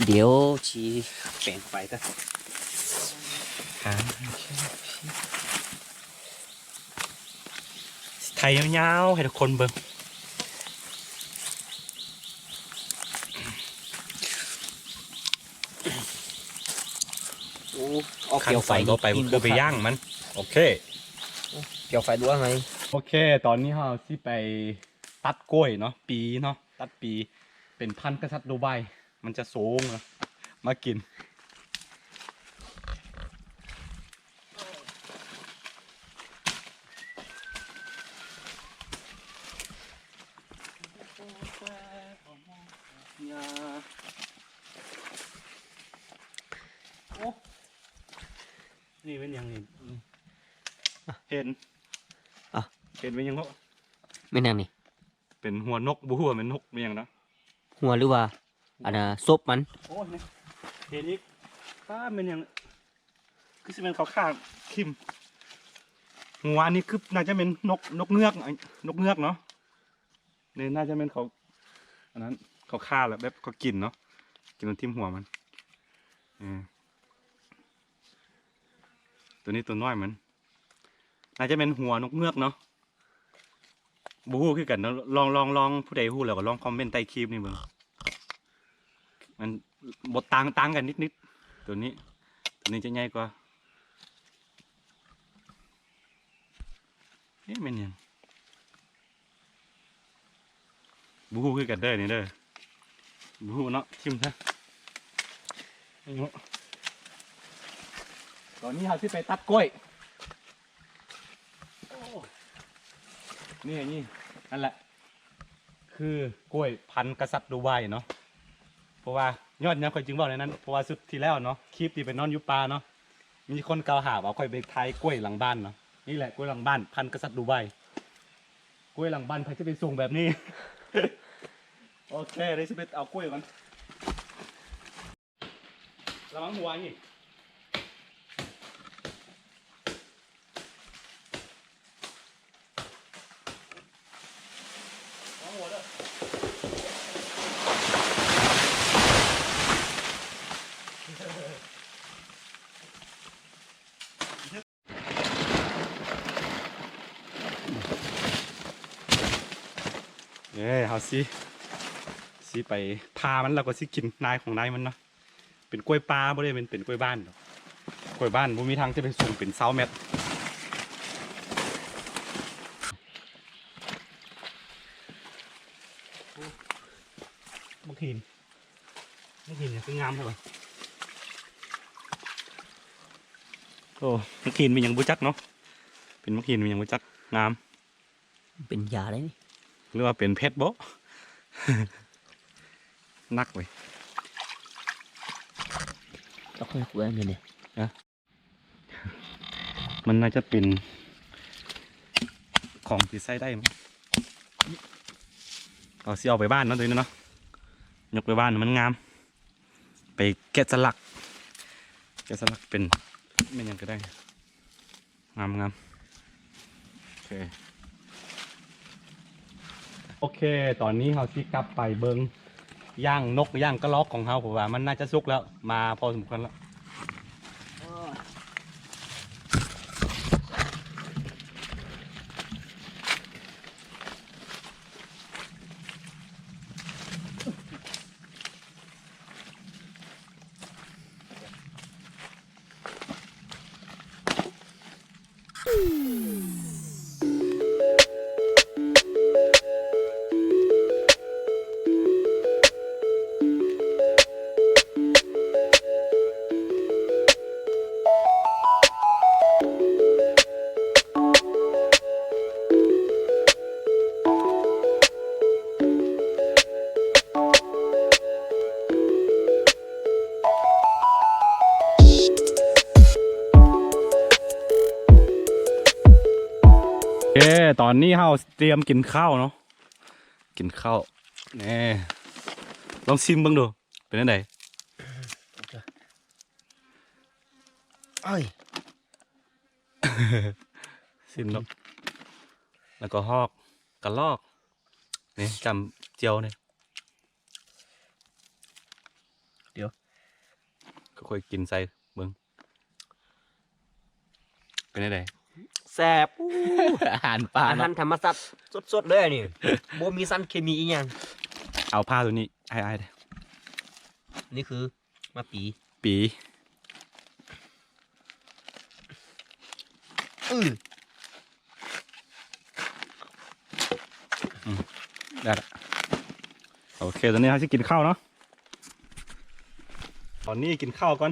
ດຽວຊິແປງໄຟກ່ອນ ອ່າ ຖ່າຍຍາວໆໃຫ້ທຸກຄົນເບິ່ງ ໂອ້ ເອົາ ຂັ້ນຕອນຕໍ່ໄປກໍຄືໄປຍ່າງມັນ ໂອເຄ ໂອ້ ປ່ຽວໄຟດ້ວຍໄໝ? ໂອເຄ ຕອນນີ້ເຮົາຊິໄປຕັດກ້ວຍເນາະ ປີເນາະ ຕັດປີ ເປັນພັນກະສັດດູໄບ ມັນຈະສູງເນາະ ມາກິນ ໂອ້ ນີ້ແມ່ນຫຍັງນີ້? ເຫັນ ອ່ະ ເຫັນແມ່ນຫຍັງເນາະ? ແມ່ນຫຍັງນີ້? ເປັນຫົວນົກ ບໍ່ຮູ້ວ່າແມ່ນນົກແມ່ນຫຍັງນະ ຫົວ ຫຼືວ່າ ອັນນ່າ ສົບມັນ. ໂອ້ຍ ເຫັນອີກ ປ້າ ແມ່ນຫຍັງ ຄືຊິແມ່ນເຂົາຂ້າຖິ້ມ. ຫົວນີ້ຄືໜ້າຈະແມ່ນນົກ ນົກເງືອກ ນົກເງືອກເນາະ. ນີ້ໜ້າຈະແມ່ນເຂົາ ອັນນັ້ນ ເຂົາຂ້າແລ້ວ ແບບເຂົາກິນເນາະ ກິນແລ້ວຖິ້ມຫົວມັນ. ເອີ ໂຕນີ້ໂຕນ້ອຍມັນ ໜ້າຈະແມ່ນຫົວນົກເງືອກເນາະ. ບໍ່ຮູ້ຄືກັນເນາະ ລອງ ລອງ ລອງ ຜູ້ໃດຮູ້ແລ້ວກໍລອງຄອມເມັນໃຕ້ຄລິບນີ້ເບິ່ງ. ມັນບໍ່ຕ່າງ ຕ່າງກັນນິດໆ ໂຕນີ້ ໂຕນີ້ຈະໃຫຍ່ກວ່າ. ເອະ ແມ່ນຫຍັງ? ບໍ່ຮູ້ຄືກັນເດີນີ້ເດີ. ບໍ່ຮູ້ເນາະ ຖິ້ມຊະ. ຕອນນີ້ເຮົາຊິໄປຕັດກ້ວຍ. ໂອ້ ນີ້ ນີ້ ນັ້ນແຫຼະ ຄືກ້ວຍພັນກະສັດດູໄບເນາະ. ເພາະວ່າ ຍ້ອນຫຍັງຂ້ອຍຈຶ່ງເວົ້າແນວນັ້ນ ເພາະວ່າຊຸດທີ່ແລ້ວເນາະ ຄລິບທີ່ໄປນອນຢູ່ປ່າເນາະ ມີຄົນກ່າວຫາວ່າຂ້ອຍໄປຖ່າຍກ້ວຍຫຼັງບ້ານເນາະ. ນີ້ແຫຼະ ກ້ວຍຫຼັງບ້ານ ພັນກະສັດດູໄບ. ກ້ວຍຫຼັງບ້ານໃຜຈະໄປສູງແບບນີ້? ໂອເຄ ໄດ້ສິບເອັດ ເອົາກ້ວຍກ່ອນ ລະວັງຫົວນີ້ ລະວັງຫົວເດີ. ເອີ ເຮົາຊິ ຊິໄປຜ່າມັນ ແລ້ວກໍຊິກິນນາຍຂອງນາຍມັນເນາະ. ເປັນກ້ວຍປ່າ ບໍ່ໄດ້ເປັນ ເປັນກ້ວຍບ້ານດອກ. ກ້ວຍບ້ານບໍ່ມີທາງຈະໄປສູງເປັນຊາວແມັດ. ໂອ້ ບັກຫີນ ບັກຫີນຫຍັງຄືງາມແທ້ວະ. ໂອ້ ບັກຫີນມີຫຍັງບໍ່ຈັກເນາະ. ເປັນບັກຫີນມີຫຍັງບໍ່ຈັກ ງາມ. ເປັນຢາໄດ໋ນີ້ ຫຼືວ່າເປັນເພັດບໍ? ໜັກເວີຍ ຕ້ອງຄ່ອຍຂຸດອັນນີ້. ຮະ? ມັນໜ້າຈະເປັນຂອງທີ່ໃຊ້ໄດ້. ເຮົາຊິເອົາໄປບ້ານເນາະ ໂຕນີ້ເນາະ ຍົກໄປບ້ານມັນງາມ. ໄປແກະສະຫຼັກ ແກະສະຫຼັກເປັນແມ່ນຫຍັງກໍໄດ້ ງາມໆ. ໂອເຄ ໂອເຄ ຕອນນີ້ເຮົາຊິກັບໄປເບິ່ງ ຍ່າງນົກ ຍ່າງກະລອກຂອງເຮົາ ເພາະວ່າມັນໜ້າຈະສຸກແລ້ວ ມາພໍສົມຄວນແລ້ວ. ເອີ ຕອນນີ້ເຮົາຕຽມກິນເຂົ້າເນາະ ກິນເຂົ້າແນ່ ລອງຊິມເບິ່ງດູ ເປັນຈັ່ງໃດ? ໂອ້ຍ ຊິມເນາະ ແລ້ວກໍຮອກ ກະລອກ ນີ້ ຈ້ຳແຈ່ວນີ້ ດຽວ ຄ່ອຍໆກິນໃສ່ເບິ່ງ ເປັນຈັ່ງໃດ? ແຊບ ອາຫານປ່າ ອາຫານທຳມະຊາດສົດໆເລີຍນີ້ ບໍ່ມີສານເຄມີອີ່ຫຍັງ. ເອົາຜ້າໂຕນີ້ໃຫ້ອ້າຍເດີ້ ນີ້ຄື ມາປີ ປີ ອື ອືມ ໄດ້ລະ. ໂອເຄ ຕອນນີ້ເຮົາຊິກິນເຂົ້າເນາະ ຕອນນີ້ກິນເຂົ້າກ່ອນ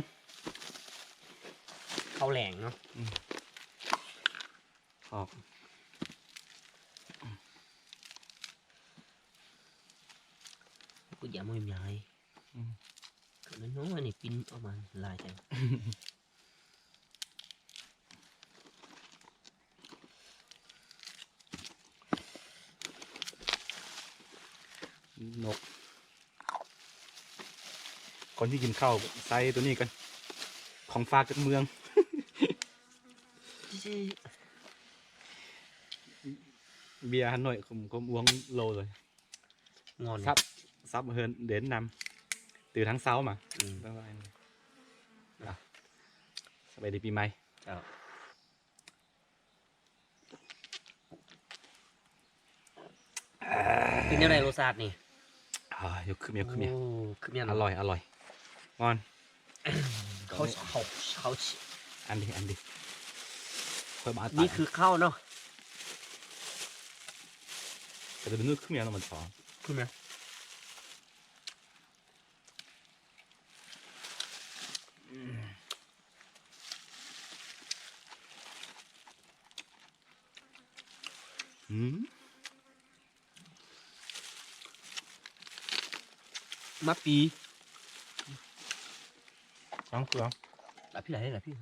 ເຂົ້າແລງເນາະ ອືມ ອອກ ກູຢາມໃຫ້ຍາຍ ອືມ ກໍນ້ອຍໆນີ້ປິ່ນອອກມາຫຼາຍແທ້ ນົກ ກ່ອນຊິກິນເຂົ້າ ໃສ່ໂຕນີ້ກ່ອນ ຂອງຝາກຈາກເມືອງ ເບຍຫັ້ນໜ້ອຍ ຂອງ ຂອງອວງໂລເລີຍ ງອນ ສັບ ສັບເຮືອນເດັ່ນນຳ ຕື່ທາງເຊົ້າມາ ອືມ ສະບາຍດີປີໃໝ່ ເຈົ້າ. ເປັນແນວໃດລົດຊາດນີ້? ອ່າ ຍົກຂຶ້ນ ຍົກຂຶ້ນ ໂອ້ ຄືແມ່ນ ອະລ່ອຍ ອະລ່ອຍ ງອນ ເຂົ້າ ເຂົ້າ ເຂົ້າ ອັນດີ ອັນດີ ຂ້ອຍບໍ່ອາດ ນີ້ຄືເຂົ້າເນາະ ແຕ່ເປັນມື້ຄືແມ່ນມັນຊອ ຄືແມ່ນ ອືມ. ອືມ ມາປີ ນ້ຳເກືອ ຫຼາຍພີ່ຫຼາຍ ຫຼາຍພີ່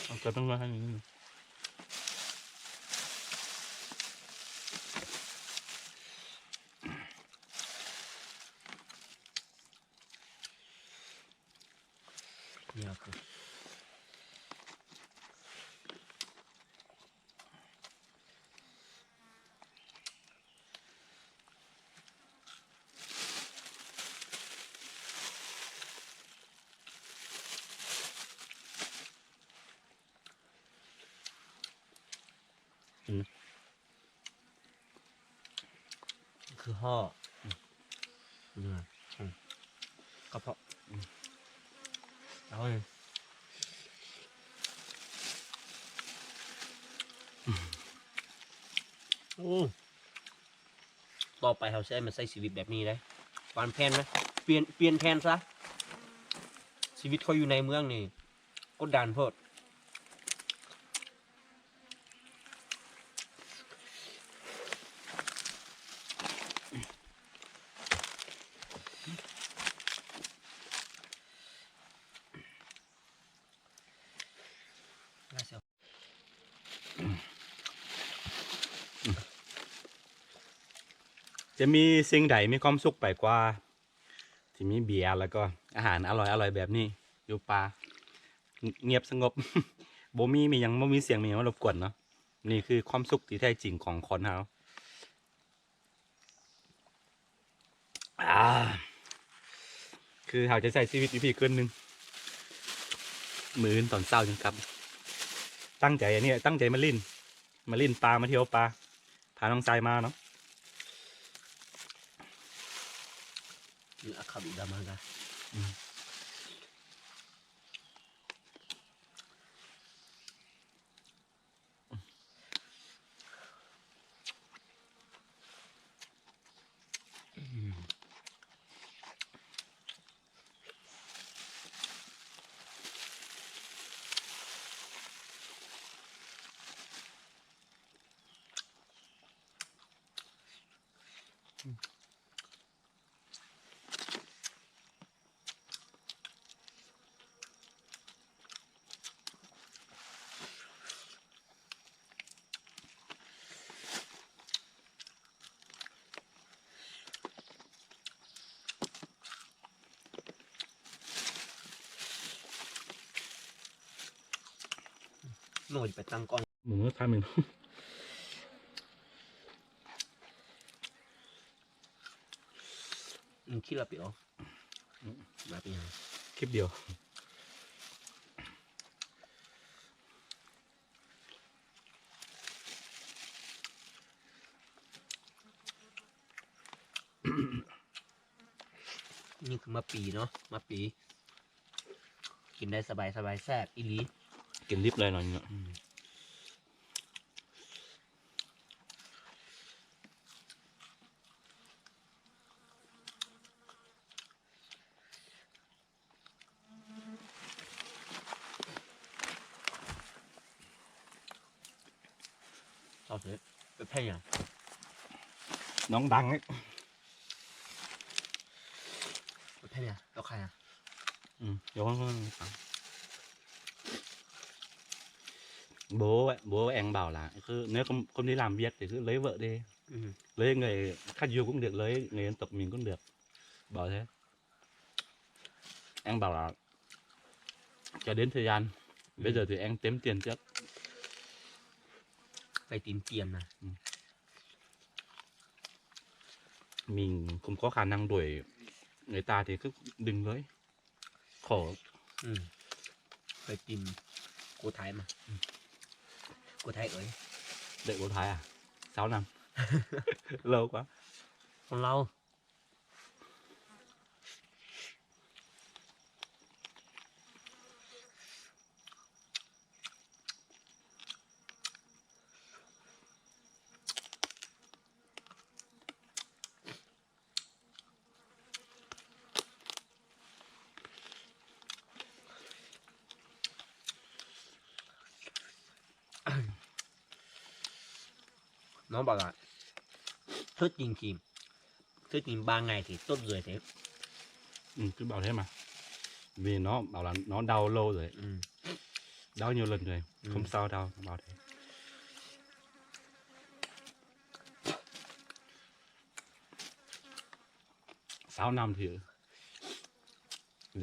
ເອົາເກືອເປັນໜ່ວຍໃຫ້ໜ້ອຍໜຶ່ງ. ອືມ ຄືຫໍ່ ອືມ ອືມ ກະເພາະ ອືມ ເອົາເລີຍ ອືມ ໂອ້ ຕໍ່ໄປເຮົາຊິໄດ້ມາໃຊ້ຊີວິດແບບນີ້ເດ້ ວາງແຜນນະ ປ່ຽນ ປ່ຽນແຜນຊະ ຊີວິດຂ້ອຍຢູ່ໃນເມືອງນີ້ ກົດດັນໂພດ. ຈະມີສິ່ງໃດມີຄວາມສຸກໄປກວ່າ ທີ່ມີເບຍ ແລ້ວກໍອາຫານອະລ່ອຍໆແບບນີ້ ຢູ່ປ່າ ງ- ງຽບສະຫງົບ ບໍ່ມີ ມີຫຍັງ ບໍ່ມີສຽງ ມີຫຍັງມາລົບກວນເນາະ. ນີ້ຄືຄວາມສຸກທີ່ແທ້ຈິງຂອງຄົນເຮົາ. ອາ ຄືເຮົາຈະໃຊ້ຊີວິດຢູ່ພີ້ຄືນໜຶ່ງ ມື້ອື່ນຕອນເຊົ້າຈຶ່ງກັບ. ຕັ້ງໃຈອັນນີ້ ຕັ້ງໃຈມາຫຼິ້ນ ມາຫຼິ້ນປ່າ ມາທ່ຽວປ່າ ພານ້ອງຊາຍມາເນາະ. ອືມ ໜ່ວຍໄປຕັ້ງກ້ອງ ມື້ທຳອີກ ອືມ ຄິດລະປິໂອ ມາປີຫຍັງ ຄລິບດຽວ. ນີ້ຄືມະປີເນາະ ມະປີ ກິນໄດ້ສະບາຍໆ ແຊບອີ່ຫຼີ ກິນດິບເລີຍເນາະ ອືມ. ເອົາເຖາະ ເປັນແຜ່ນຫຍັງ ນ້ອງດັງເລີຍ ເປັນແຜ່ນຫຍັງ ເອົາໄຂ່ຫຍັງ ອືມ ດຽວ ໂບ ໂບແອງບ່າວລະ ຄືໃນຄົນ ຄົນທີ່ລຳວຽດ ຄືເລີຍເວີເດ ອືມ ເລີຍເງີຍ ຄັນຢູ່ກຸງເທບເລີຍເງີຍຕົກມິງກຸງເທບ ບ່າວແທ້. ແອງບ່າວລະ ຈະເດັ່ນທະຍານ ອືມ ເວເດີທີ່ແອງເຕັມຕຽນຈັກ ໄປຕີນຕຽນນະ ອືມ ມິງຄຸມຂໍ້ຂານັ່ງໂດຍ ເງີຍຕາທີ່ຄືດຶງເລີຍ ຂໍ ອືມ ໄປຕີນ ໂກໄທມາ ອືມ ໂກໄທເອີຍ ເດັກໂກໄທອະ ຊາວນຳ ເລີກວ່າ ຄົນລາວ. ນ້ອງບອກວ່າ ເທື່ອຈິງທີ່ ເທື່ອຈິງບ້າງງ່າຍທີ່ຕົດເລີຍເດ້ ອືມ ຄືເບົາແທ້ມາ ເວເນາະ ເບົາລະເນາະ ເດົາໂລເລີຍ ອືມ ເດົາຢູ່ເລີຍເລີຍ ອືມ ຄົມເຊົາເດົາ ເບົາແທ້ ເຊົານຳຖື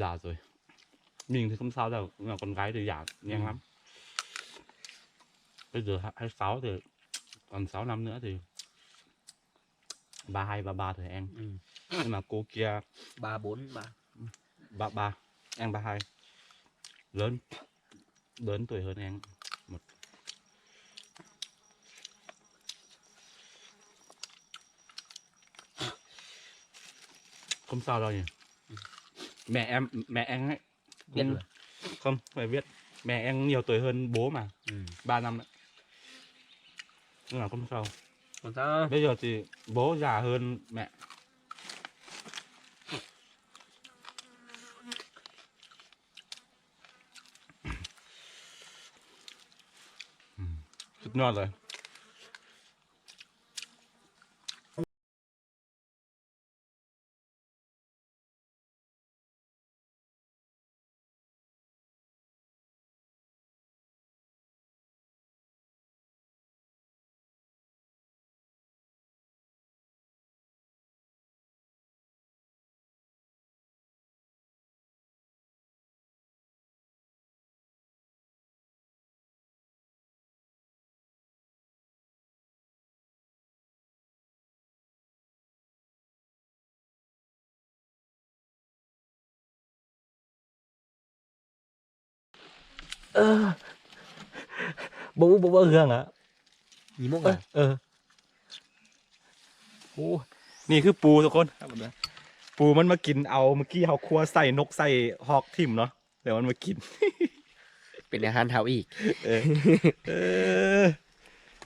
ຢາເລີຍ Mình thì không sao đâu, nhưng mà con gái thì dám, ừ, nhẹ lắm. Bây giờ hãy sáu thì còn sáu năm nữa thì bà hai bà ba thì em. Ừ. Nhưng mà cô kia bà bốn bà. Bà ba, em bà hai. Lớn, lớn tuổi hơn em một. Không sao đâu nhỉ? Mẹ em, mẹ em ấy, Biết cũng rồi. Không phải biết. Mẹ em nhiều tuổi hơn bố mà. Ừ. Ba năm đấy. Nhưng mà không sao. Không sao. Bây giờ thì bố già hơn mẹ. Sụp non rồi. Ơ, ບໍ່ຮູ້ ບໍ່ເວົ້າເລື່ອງອະ ມີມຸກ ເອີ ອະ ເອີ ໂອ້ ນີ້ຄືປູທຸກຄົນ ປູມັນມາກິນເອົາ ເມື່ອກີ້ເຮົາຄົວໃສ່ນົກໃສ່ຮອກຖິ້ມເນາະ ແລ້ວມັນມາກິນ ເປັນອາຫານເຮົາອີກ ເອີ ເອີ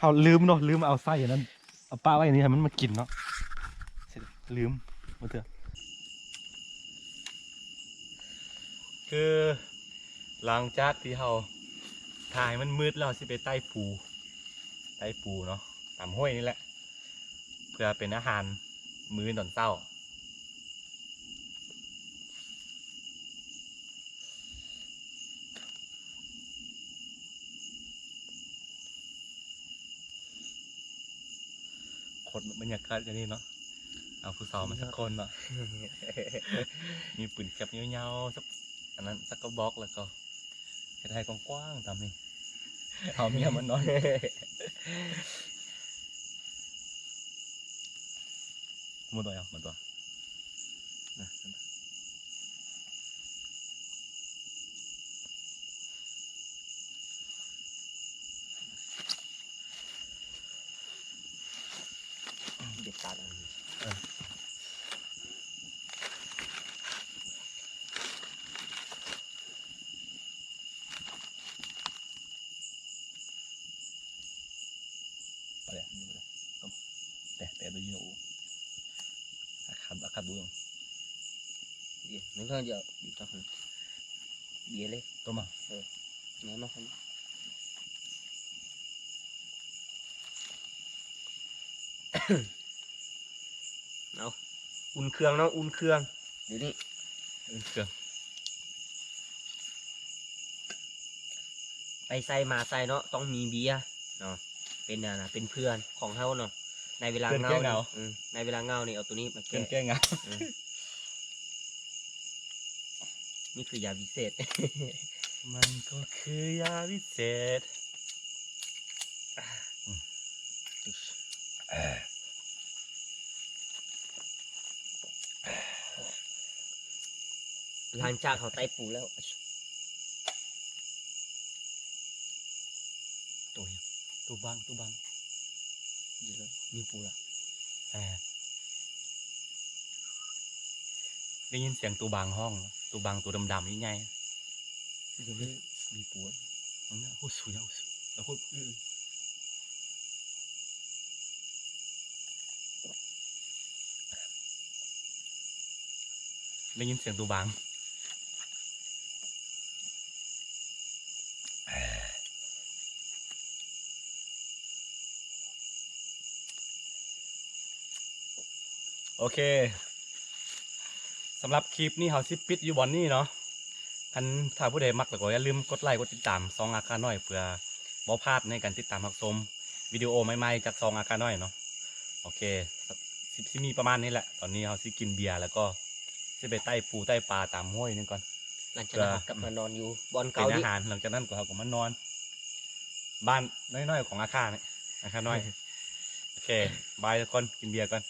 ເຮົາລືມເນາະ ລືມເອົາໃສ່ອັນນັ້ນ ເອົາປະໄວ້ນີ້ໃຫ້ມັນມາກິນເນາະ ລືມ ບໍ່ເທື່ອ ຄືຫຼັງຈາກທີ່ເຮົາຖ້າໃຫ້ມັນມືດແລ້ວ ເຮົາຊິໄປໄຕ່ປູ ໄຕ່ປູເນາະ ຕາມຫ້ວຍນີ້ແຫຼະ ເພື່ອເປັນອາຫານມື້ຕອນເຊົ້າ. ໂຄດບັນຍາກາດຢູ່ນີ້ເນາະ ເອົາຜູ້ສາວມາສັກຄົນເນາະ ມີປືນແກັບຍາວໆ ສັກ ອັນນັ້ນ ສັກກະບອກ ແລ້ວກໍເຮັດໄຮ່ກວ້າງໆ ຕາມນີ້ ເອົາເມຍມານອນ ໝົດແລ້ວ ໝົດແລ້ວ ເດັດຂາດ ເອີ. ເອົາ ອຸ່ນເຄື່ອງເນາະ ອຸ່ນເຄື່ອງ ດຽວນີ້ ອຸ່ນເຄື່ອງ ໄປໃສມາໃສເນາະ ຕ້ອງມີເບຍເນາະ ເປັນອັນນະ ເປັນເພື່ອນຂອງເຮົາເນາະ ໃນເວລາເຫງົາ ເອີ ໃນເວລາເຫງົານີ້ ເອົາໂຕນີ້ມາແກ້ ເພື່ອນແກ້ເຫງົາ ເອີ ນີ້ຄືຢາວິເສດ ມັນກໍຄືຢາວິເສດ ຫຼັງຈາກເຮົາໄຕ່ປູແລ້ວ ໂຕຫຍັງ? ໂຕບາງ ໂຕບາງ ມີປູລະ ເອີ ໄດ້ຍິນສຽງໂຕບາງຮ້ອງ ໂຕບາງໂຕດຳໆ ໃຫຍ່ໆ ມີປູ ອັນນັ້ນ ໂອ້ ສູງຍາວ ໂອ້ ອືມ ໄດ້ຍິນສຽງໂຕບາງ ໂອເຄ ສຳລັບຄລິບນີ້ເຮົາຊິປິດຢູ່ບ່ອນນີ້ເນາະ ຄັນຖ້າຜູ້ໃດມັກແລ້ວກໍຢ່າລືມກົດໄລກົດຕິດຕາມຊ່ອງອາຄານ້ອຍ ເພື່ອບໍ່ພາດໃນການຕິດຕາມຮັບຊົມວິດີໂອໃໝ່ໆ ຈາກຊ່ອງອາຄານ້ອຍເນາະ ໂອເຄ ຊິ ຊິມີປະມານນີ້ແຫຼະ ຕອນນີ້ເຮົາຊິກິນເບຍ ແລ້ວກໍຊິໄປໄຕ່ປູໄຕ່ປາຕາມຫ້ວຍນີ້ກ່ອນ. ຫຼັງຈາກນັ້ນເຮົາກັບມານອນຢູ່ບ່ອນເກົ່າອີກ ເປັນອາຫານ. ຫຼັງຈາກນັ້ນກໍເຮົາກໍມານອນບ້ານນ້ອຍໆຂອງອາຄານີ້ ອາຄານ້ອຍ. ໂອເຄ ບາຍທຸກຄົນ ກິນເບຍກ່ອນ.